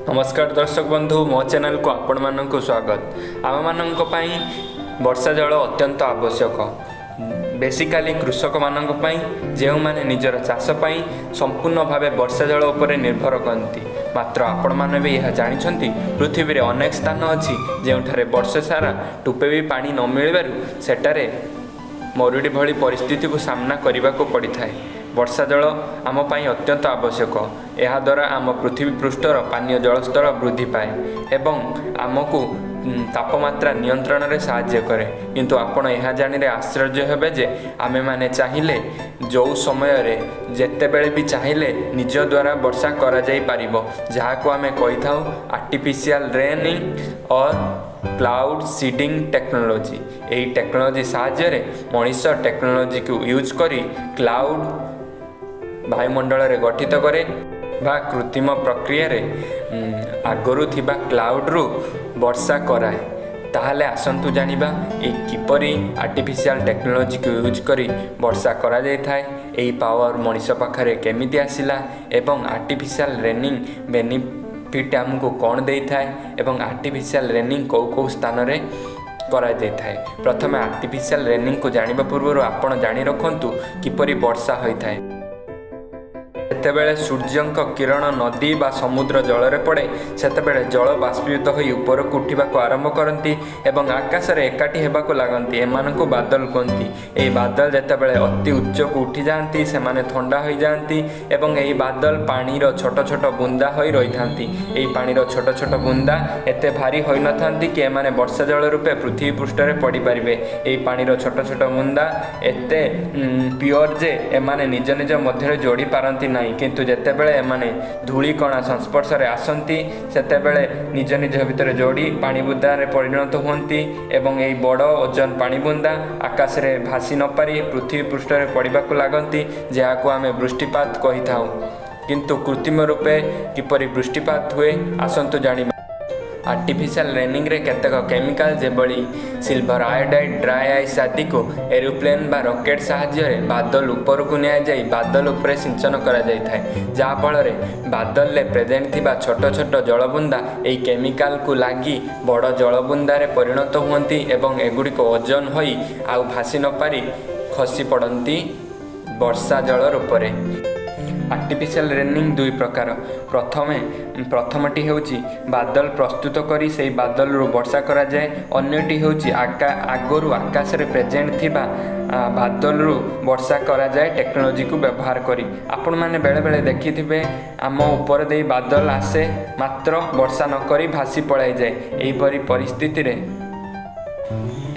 ନମସ୍କାର ଦର୍ଶକ ବନ୍ଧୁ, ମୋ ଚ୍ୟାନେଲକୁ ଆପଣମାନଙ୍କୁ ସ୍ୱାଗତ। ଆମମାନଙ୍କ ପାଇଁ ବର୍ଷା ଜଳ ଅତ୍ୟନ୍ତ ଆବଶ୍ୟକ, ବେସିକାଲି କୃଷକମାନଙ୍କ ପାଇଁ, ଯେଉଁମାନେ ନିଜର ଚାଷ ପାଇଁ ସମ୍ପୂର୍ଣ୍ଣ ଭାବେ ବର୍ଷା ଜଳ ଉପରେ ନିର୍ଭର କରନ୍ତି। ମାତ୍ର ଆପଣମାନେ ବି ଏହା ଜାଣିଛନ୍ତି, ପୃଥିବୀରେ ଅନେକ ସ୍ଥାନ ଅଛି ଯେଉଁଠାରେ ବର୍ଷ ସାରା ଟୋପେ ବି ପାଣି ନ ମିଳିବାରୁ ସେଠାରେ ମରୁଡ଼ି ଭଳି ପରିସ୍ଥିତିକୁ ସାମ୍ନା କରିବାକୁ ପଡ଼ିଥାଏ। ବର୍ଷା ଜଳ ଆମ ପାଇଁ ଅତ୍ୟନ୍ତ ଆବଶ୍ୟକ। ଏହାଦ୍ୱାରା ଆମ ପୃଥିବୀ ପୃଷ୍ଠର ପାନୀୟ ଜଳସ୍ତର ବୃଦ୍ଧି ପାଏ ଏବଂ ଆମକୁ ତାପମାତ୍ରା ନିୟନ୍ତ୍ରଣରେ ସାହାଯ୍ୟ କରେ। କିନ୍ତୁ ଆପଣ ଏହା ଜାଣିଲେ ଆଶ୍ଚର୍ଯ୍ୟ ହେବେ ଯେ ଆମେମାନେ ଚାହିଁଲେ, ଯେଉଁ ସମୟରେ ଯେତେବେଳେ ବି ଚାହିଁଲେ ନିଜ ଦ୍ୱାରା ବର୍ଷା କରାଯାଇପାରିବ, ଯାହାକୁ ଆମେ କହିଥାଉ artificial raining or cloud seeding technology. ଏହି ଟେକ୍ନୋଲୋଜି ସାହାଯ୍ୟରେ ମଣିଷ ଟେକ୍ନୋଲୋଜିକୁ ୟୁଜ୍ କରି କ୍ଲାଉଡ଼ ବାୟୁମଣ୍ଡଳରେ ଗଠିତ କରେ ବା କୃତ୍ରିମ ପ୍ରକ୍ରିୟାରେ ଆଗରୁ ଥିବା କ୍ଲାଉଡ଼ରୁ ବର୍ଷା କରାଏ। ତାହେଲେ ଆସନ୍ତୁ ଜାଣିବା ଏଇ କିପରି ଆର୍ଟିଫିସିଆଲ ଟେକ୍ନୋଲୋଜିକୁ ୟୁଜ୍ କରି ବର୍ଷା କରାଯାଇଥାଏ, ଏହି ପାୱାର ମଣିଷ ପାଖରେ କେମିତି ଆସିଲା ଏବଂ ଆର୍ଟିଫିସିଆଲ ରେନିଂ ବେନିଫିଟ୍ ଆମକୁ କ'ଣ ଦେଇଥାଏ ଏବଂ ଆର୍ଟିଫିସିଆଲ ରେନିଂ କେଉଁ କେଉଁ ସ୍ଥାନରେ କରାଯାଇଥାଏ। ପ୍ରଥମେ ଆର୍ଟିଫିସିଆଲ ରେନିଂକୁ ଜାଣିବା ପୂର୍ବରୁ ଆପଣ ଜାଣି ରଖନ୍ତୁ କିପରି ବର୍ଷା ହୋଇଥାଏ। ଯେତେବେଳେ ସୂର୍ଯ୍ୟଙ୍କ କିରଣ ନଦୀ ବା ସମୁଦ୍ର ଜଳରେ ପଡ଼େ, ସେତେବେଳେ ଜଳ ବାଷ୍ପୀଭୂତ ହୋଇ ଉପରକୁ ଉଠିବାକୁ ଆରମ୍ଭ କରନ୍ତି ଏବଂ ଆକାଶରେ ଏକାଠି ହେବାକୁ ଲାଗନ୍ତି। ଏମାନଙ୍କୁ ବାଦଲ କୁହନ୍ତି। ଏହି ବାଦଲ ଯେତେବେଳେ ଅତି ଉଚ୍ଚକୁ ଉଠିଯାଆନ୍ତି, ସେମାନେ ଥଣ୍ଡା ହୋଇଯାଆନ୍ତି ଏବଂ ଏହି ବାଦଲ ପାଣିର ଛୋଟ ଛୋଟ ବୁନ୍ଦା ହୋଇ ରହିଥାନ୍ତି। ଏହି ପାଣିର ଛୋଟ ଛୋଟ ବୁନ୍ଦା ଏତେ ଭାରି ହୋଇନଥାନ୍ତି କି ଏମାନେ ବର୍ଷା ଜଳ ରୂପେ ପୃଥିବୀ ପୃଷ୍ଠରେ ପଡ଼ିପାରିବେ। ଏହି ପାଣିର ଛୋଟ ଛୋଟ ବୁନ୍ଦା ଏତେ ପିଓର ଯେ ଏମାନେ ନିଜ ନିଜ ମଧ୍ୟରେ ଯୋଡ଼ି ପାରନ୍ତି ନାହିଁ। କିନ୍ତୁ ଯେତେବେଳେ ଏମାନେ ଧୂଳିକଣା ସଂସ୍ପର୍ଶରେ ଆସନ୍ତି, ସେତେବେଳେ ନିଜ ନିଜ ଭିତରେ ଯୋଡ଼ି ପାଣି ବୁନ୍ଦାରେ ପରିଣତ ହୁଅନ୍ତି ଏବଂ ଏହି ବଡ଼ ଓଜନ ପାଣି ବୁନ୍ଦା ଆକାଶରେ ଭାସି ନପାରି ପୃଥିବୀ ପୃଷ୍ଠରେ ପଡ଼ିବାକୁ ଲାଗନ୍ତି, ଯାହାକୁ ଆମେ ବୃଷ୍ଟିପାତ କହିଥାଉ। କିନ୍ତୁ କୃତ୍ରିମ ରୂପେ କିପରି ବୃଷ୍ଟିପାତ ହୁଏ, ଆସନ୍ତୁ ଜାଣିବା। ଆର୍ଟିଫିସିଆଲ ରେନିଂରେ କେତେକ କେମିକାଲ ଯେଭଳି ସିଲଭର ଆୟୋଡାଇଡ୍, ଡ୍ରାଏ ଆଇସ୍ ଆଦିକୁ ଏରୋପ୍ଲେନ୍ ବା ରକେଟ୍ ସାହାଯ୍ୟରେ ବାଦଲ ଉପରକୁ ନିଆଯାଇ ବାଦଲ ଉପରେ ସିଞ୍ଚନ କରାଯାଇଥାଏ, ଯାହାଫଳରେ ବାଦଲରେ ପ୍ରେଜେଣ୍ଟ ଥିବା ଛୋଟ ଛୋଟ ଜଳବୁନ୍ଦା ଏହି କେମିକାଲକୁ ଲାଗି ବଡ଼ ଜଳବୁନ୍ଦାରେ ପରିଣତ ହୁଅନ୍ତି ଏବଂ ଏଗୁଡ଼ିକ ଓଜନ ହୋଇ ଆଉ ଭାସି ନପାରି ଖସି ପଡ଼ନ୍ତି ବର୍ଷା ଜଳ ରୂପରେ। ଆର୍ଟିଫିସିଆଲ ରେନିଂ ଦୁଇ ପ୍ରକାର। ପ୍ରଥମଟି ହେଉଛି ବାଦଲ ପ୍ରସ୍ତୁତ କରି ସେହି ବାଦଲରୁ ବର୍ଷା କରାଯାଏ। ଅନ୍ୟଟି ହେଉଛି ଆଗରୁ ଆକାଶରେ ପ୍ରେଜେଣ୍ଟ ଥିବା ବାଦଲରୁ ବର୍ଷା କରାଯାଏ ଟେକ୍ନୋଲୋଜିକୁ ବ୍ୟବହାର କରି। ଆପଣମାନେ ବେଳେବେଳେ ଦେଖିଥିବେ, ଆମ ଉପର ଦେଇ ବାଦଲ ଆସେ, ମାତ୍ର ବର୍ଷା ନକରି ଭାସି ପଳାଇଯାଏ। ଏହିପରି ପରିସ୍ଥିତିରେ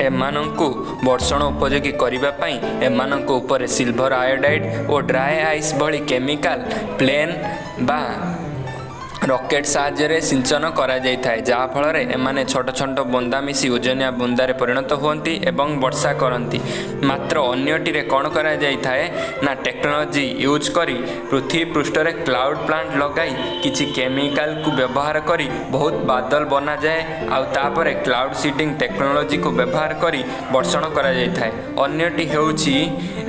ଏମାନଙ୍କୁ ବର୍ଷଣ ଉପଯୋଗୀ କରିବା ପାଇଁ ଏମାନଙ୍କ ଉପରେ ସିଲଭର ଆୟୋଡାଇଡ୍ ଓ ଡ୍ରାଏ ଆଇସ୍ ଭଳି କେମିକାଲ ପ୍ଲେନ୍ ବା ରକେଟ୍ ସାହାଯ୍ୟରେ ସିଞ୍ଚନ କରାଯାଇଥାଏ, ଯାହାଫଳରେ ଏମାନେ ଛୋଟ ଛୋଟ ବୁନ୍ଦା ମିଶି ଓଜନିଆ ବୁନ୍ଦାରେ ପରିଣତ ହୁଅନ୍ତି ଏବଂ ବର୍ଷା କରନ୍ତି। ମାତ୍ର ଅନ୍ୟଟିରେ କ'ଣ କରାଯାଇଥାଏ ନା, ଟେକ୍ନୋଲୋଜି ୟୁଜ୍ କରି ପୃଥିବୀ ପୃଷ୍ଠରେ କ୍ଲାଉଡ଼ ପ୍ଲାଣ୍ଟ ଲଗାଇ କିଛି କେମିକାଲକୁ ବ୍ୟବହାର କରି ବହୁତ ବାଦଲ ବନାଯାଏ, ଆଉ ତାପରେ କ୍ଲାଉଡ଼ ସିଡ଼ିଂ ଟେକ୍ନୋଲୋଜିକୁ ବ୍ୟବହାର କରି ବର୍ଷଣ କରାଯାଇଥାଏ। ଅନ୍ୟଟି ହେଉଛି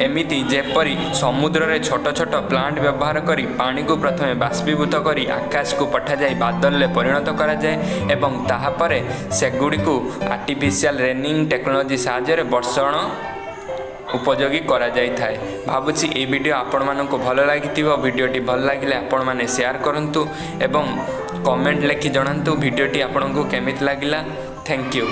ଏମିତି, ଯେପରି ସମୁଦ୍ରରେ ଛୋଟ ଛୋଟ ପ୍ଲାଣ୍ଟ ବ୍ୟବହାର କରି ପାଣିକୁ ପ୍ରଥମେ ବାଷ୍ପୀଭୂତ କରି ଆକାଶକୁ ପଠାଯାଇ ବାଦଲରେ ପରିଣତ କରାଯାଏ ଏବଂ ତାହାପରେ ସେଗୁଡ଼ିକୁ ଆର୍ଟିଫିସିଆଲ ରେନିଂ ଟେକ୍ନୋଲୋଜି ସାହାଯ୍ୟରେ ବର୍ଷଣ ଉପଯୋଗୀ କରାଯାଇଥାଏ। ଭାବୁଛି ଏହି ଭିଡ଼ିଓ ଆପଣମାନଙ୍କୁ ଭଲ ଲାଗିଥିବ। ଭିଡ଼ିଓଟି ଭଲ ଲାଗିଲେ ଆପଣମାନେ ସେୟାର କରନ୍ତୁ ଏବଂ କମେଣ୍ଟ ଲେଖି ଜଣାନ୍ତୁ ଭିଡ଼ିଓଟି ଆପଣଙ୍କୁ କେମିତି ଲାଗିଲା। Thank you.